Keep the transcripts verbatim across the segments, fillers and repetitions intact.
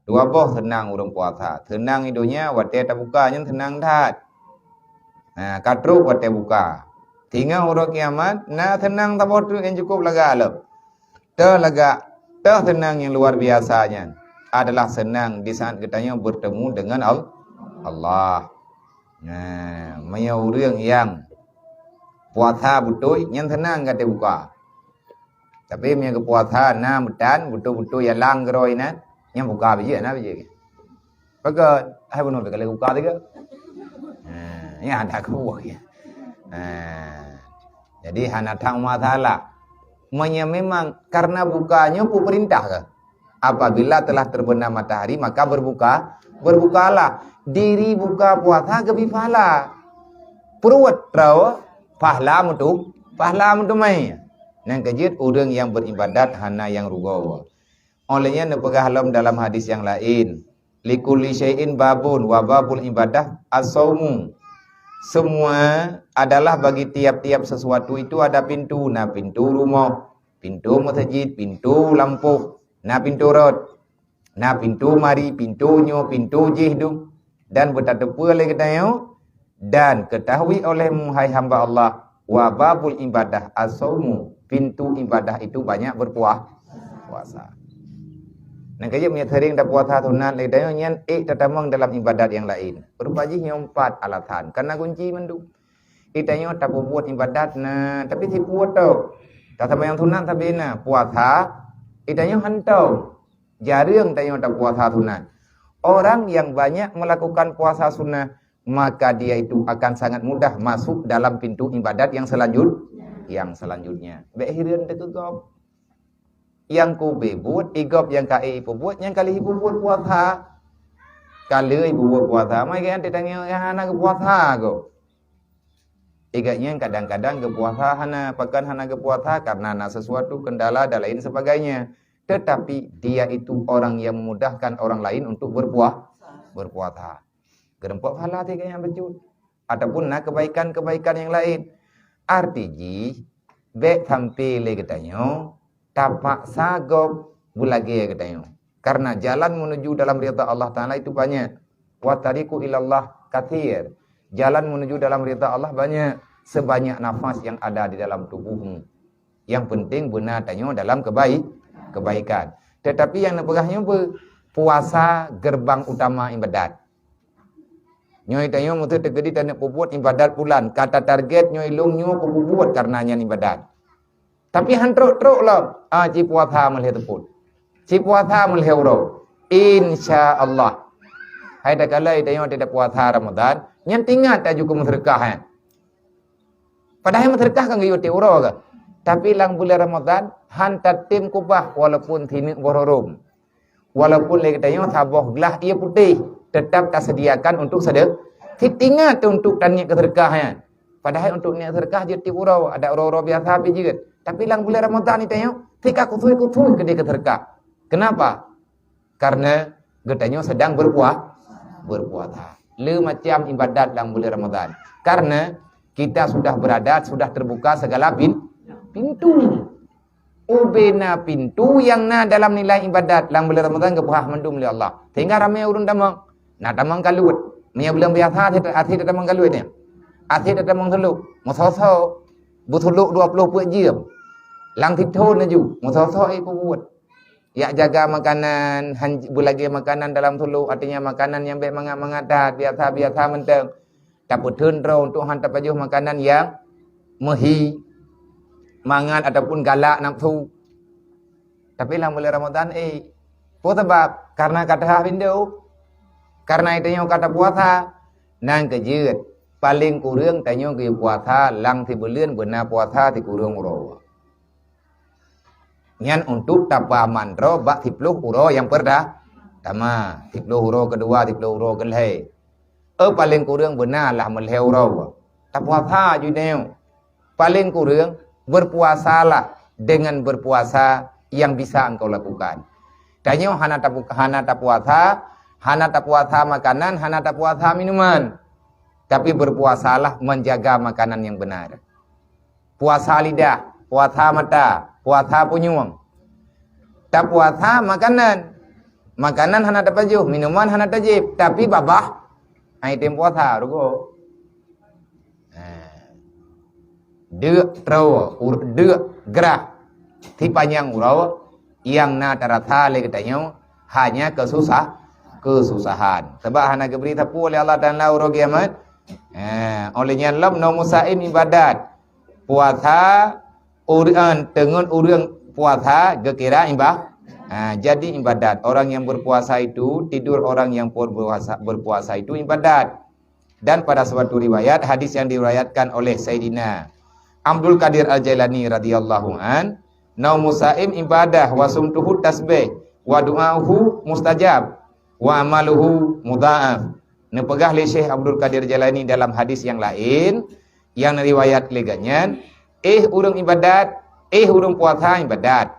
Dua boh seunang ureuëng puasa. Seunang di donya watée tabuka, nyan seunang that. Nah, ka trok watée buka. Singoh uroe kiamat na seunang saboh treuk nyang cukup lagak lom. Teuh lagak, teuh seunang nyang luar biasa nyan adalah seunang di saat geutanyoe bertemu dengan Al-, Allah. Nah, meunyoe ureuëng nyang puasa beutôi, nyan seunang ka teubuka. Tapi meunyoe geupuasa na meutan, beutôi-beutôi yalang keudroe inan, nyan buka beujeuet na beujeuet. Pakon? Hai bunoe pih ka lheueh buka tiga. Ha, nyan ada kuah ya. Ha. Jadi hana that masalah. Meunyoe memang karena buka nyoe peuperintah kah? Apabila telah terbenam matahari, maka berbuka, berbukalah. Diri buka puasa geubri pahala. Pruet rau pahala meutu-, pahala meuteumé. Nyang keujeuet ureuëng nyang beribadat hana nyang rugoe. Óh lheueh nyan neupeugah lom dalam hadis nyang laén, "Likulli syai'in babun wa babul ibadah as-saumu." Semua adalah bagi tiap-tiap sesuatu itu ada pintu. Na pintu rumoh, pintu meuseujid, pintu lampôh, na pintu rot, na pintu mari, pintu nyoe, pintu jih dum. Dan beutateupeue lé geutanyoe, dan ketahui olehmu, hai hamba Allah, wa babul ibadah as-saumu, pintu ibadah itu banyak berpuah-, puasa. Nyang keujeuet meunyoe sering tapuasa sunat lé geutanyoe, nyan ék tatamong dalam ibadat nyang laén. Rupa jih nyoe empat alasan, karena kunci mandum. Geutanyoe tapeubuet ibadat na, tapi sipuet tau. Tasambayang sunat sabe na, puasa, geutanyoe hana tau. Jareueng tanyoe tapuasa sunat. Orang yang banyak melakukan puasa sunnah, maka dia itu akan sangat mudah masuk dalam pintu ibadat yang selanjut-, yang selanjutnya. Bék hireuen teukeugop. Nyang kube buet, igop nyang ka ék ipeubuet, nyang ka lheueh ipeubuet puasa. Ka lheueh ipeubuet puasa, mai geuanté tanyoe nyang hana geupuasa kok. Igat nyan kadang-kadang geupuasa hana, pakon hana geupuasa karena na sesuatu kendala dan lain sebagainya. Tetapi dia itu orang yang memudahkan orang lain untuk berpuah-, berpuasa. Geureumpok pahala tiga nyang beujeuet. Ataupun na kebaikan-kebaikan nyang laén. Arti jih, bék sampai lé geutanyoe tapaksa gob beulagée geutanyoe. Karena jalan menuju dalam ridha Allah Ta'ala itu banyak. Wa tariqu ilallah katsir. Jalan menuju dalam ridha Allah banyak. Sebanyak nafas yang ada di dalam tubuhmu. Yang penting beuna tanyoe dalam kebaik-, kebaikan. Tetapi nyang neupeugah nyoe beu-, puasa gerbang utama ibadat. Nyoe tanyoe meuseuti teukeudi taneuk peubuet ibadat pulan, ka tatarget nyoe ilong nyoe kupeubuet karena nyan ibadat. Tapi han trok-trok lom, ah, ci puasa meulhée teupot. Ci puasa meulhée uroe. Insya Allah. Hai takalai tanyoe tidak puasa Ramadan, nyan tingat aju keu meuseudeukah, eh. Padahai meuseudeukah kan geuyue tiep uroe ka. Tapi lam bulan Ramadan, han tatem kubah walaupun sineuk boh rorôm. Walaupun lé geutanyoe saboh glah ié putéh, tetap tasediakan untuk sedekah. Sit ingat untuk taniet keuseudeukah nyan. Padahai untuk niet seudeukah jeuet tiep uroe, ada uroe-uroe biasa pih jeuet. Tapi lam bulan Ramadan ni tanyoe, sit ka khusus-khusus keudeh keuseudeukah. Kenapa? Karena geutanyoe sedang berpuah-, berpuasa. Le macam ibadat lam bulan Ramadan. Karena kita sudah berada, sudah terbuka segala pin-, pintu. Ubena pintu nyang na dalam nilai ibadat lam bulan Ramadan geupeugah mandum lé Allah. Sehingga ramé ureuëng tamong. Na tamong kaluet. Meunyoe bulan biasa, até, até tamong kaluet nyan. Até tamong sulok. Meusoe-soe beusulok dua ploh peuet jeuem. Lam sithon laju. Meusoe-soe, eh, peubuet. Yak jaga makanan, han-, beulagée makanan dalam sulok, artinya makanan nyang bék mangat-mangat that, biasa-biasa mantong. Tapeutheun droe untuk han tapajoh makanan nyang meuhi, mangat ataupun galak nafsu. Tapi lam bulan Ramadan, eh, peue sabab? Karena ka teuhah pintoe. Karena tanyoe ka tapuasa. Nyang keujeuet, paleng kureueng tanyoe geupuasa lam sibuleuen beuna puasa sikureueng uroe. Nyan untuk tapeuaman droe bak siploh uroe nyang peurtama, siploh uroe keudua, siploh uroe keulhée. Eh, paleng kureueng beuna lah meulhée uroe. Tapuasa ju nyoe. Paleng kureueng berpuasalah dengan berpuasa yang bisa engkau lakukan. Tanyoe hana tapu-, hana tapuasa, hana tapuasa makanan, hana tapuasa minuman. Tapi berpuasalah menjaga makanan yang benar. Puasa lidah, puasa mata, puasa punyueng. Tapuasa makanan. Makanan hana tapajoh, minuman hana tajieb, tapi babah ai tem puasa rugoe. Ha. Deuk troe, ur-, deuk grah sipanyang uroe nyang na tarasa lé geutanyoe hanya keususah-, keususahan. Sabab hana geubri sapeue lé Allah Taala uroe kiamat. Ha, oleh nyan lom noe musaim ibadat. Puasa, ureueng, teungeut ureueng puasa geukira iba-, ha, jadi ibadat. Orang yang berpuasa itu, tidur orang yang berpuasa, berpuasa itu ibadat. Dan pada suatu riwayat, hadis yang diriwayatkan oleh Sayyidina Abdul Qadir Al-Jailani radhiyallahu an, "Naumu saim ibadah, wa sumtuhu tasbih, wa du'ahu mustajab, wa amaluhu mudha'af." Neupeugah lé Syekh Abdul Qadir Jailani dalam hadis yang lain, yang riwayat lé gobnyan, "Eh ureueng ibadat, eh ureueng puasa ibadat."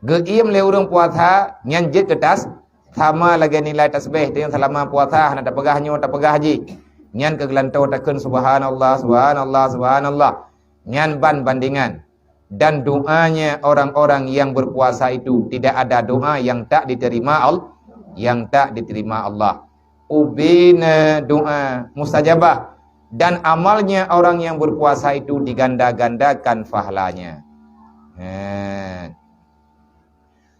Geuiem lé ureueng puasa nyan jeuet keu tas-, sama lagée nilai tasbih teuh nyang seulama puasa hana tapeugah nyoe tapeugah jih. Nyan keu geulantoe takheun subhanallah, subhanallah, subhanallah. Nyan ban bandengan. Dan doanya orang-orang yang berpuasa itu tidak ada doa yang tak diterima Al-, yang tak diterima Allah. Ubena doa mustajabah dan amalnya orang yang berpuasa itu diganda-gandakan pahalanya. Ha.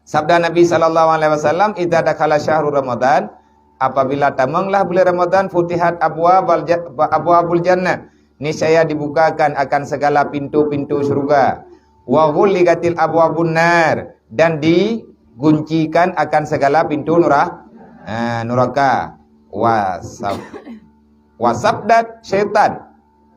Sabda Nabi sallallahu alaihi wasallam, "Idza dakhala syahru Ramadan," apabila tamonglah bulan Ramadan, "futihat abwabal ja-, abwabul jannah," niscaya dibukakan akan segala pintu-pintu syurga. "Wa ghulliqatil abwabun nar," dan diguncikan akan segala pintu nura-, ha, neraka. "Wa sab-, wa sabdat syaitan,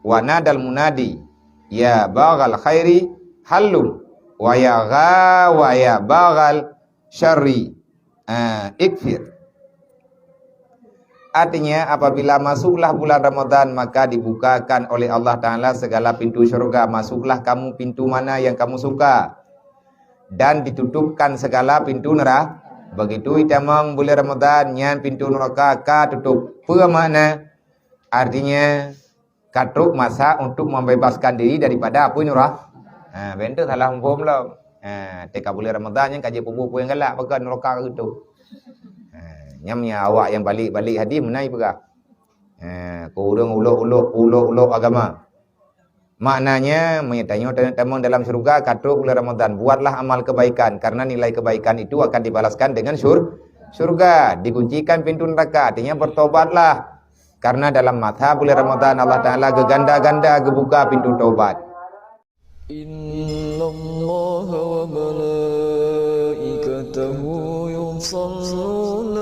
wa nadal munadi, ya baghal khairi hallum, wa ya gha-, wa ya baghal syarri, ah, ikfir." Artinya, apabila masuklah bulan Ramadan, maka dibukakan oleh Allah Taala segala pintu syurga. Masuklah kamu pintu mana yang kamu suka. Dan ditutupkan segala pintu neraka. Begitu itamong bulan Ramadan, nyan pintu neraka ka tutup. Peue makna? Artinya, ka trok masa untuk membebaskan diri daripada apui nura-, ha, bèk teuh salah muphom lom. Ha, teuka bulan Ramadan nyan ka jeuet peubuet peue nyang galak, bak nuraka geutuh. Ha, nyan meunyo awak nyang balek-balek hadis meunan jipeugah. Ha, keu ureueng ulok-ulok, ulok-ulok agama. Maknanya, meunyo tanyoe ta-, tamong dalam syurga, ka trok bulan Ramadan, buatlah amal kebaikan, karena nilai kebaikan itu akan dibalaskan dengan syur-, syurga, dikuncikan pintu neraka, artinya bertobatlah. Karena dalam masa bulan Ramadan, Allah Taala geuganda-ganda geubuka pintu taubat. Innallaha wa malaikatahu yusalluna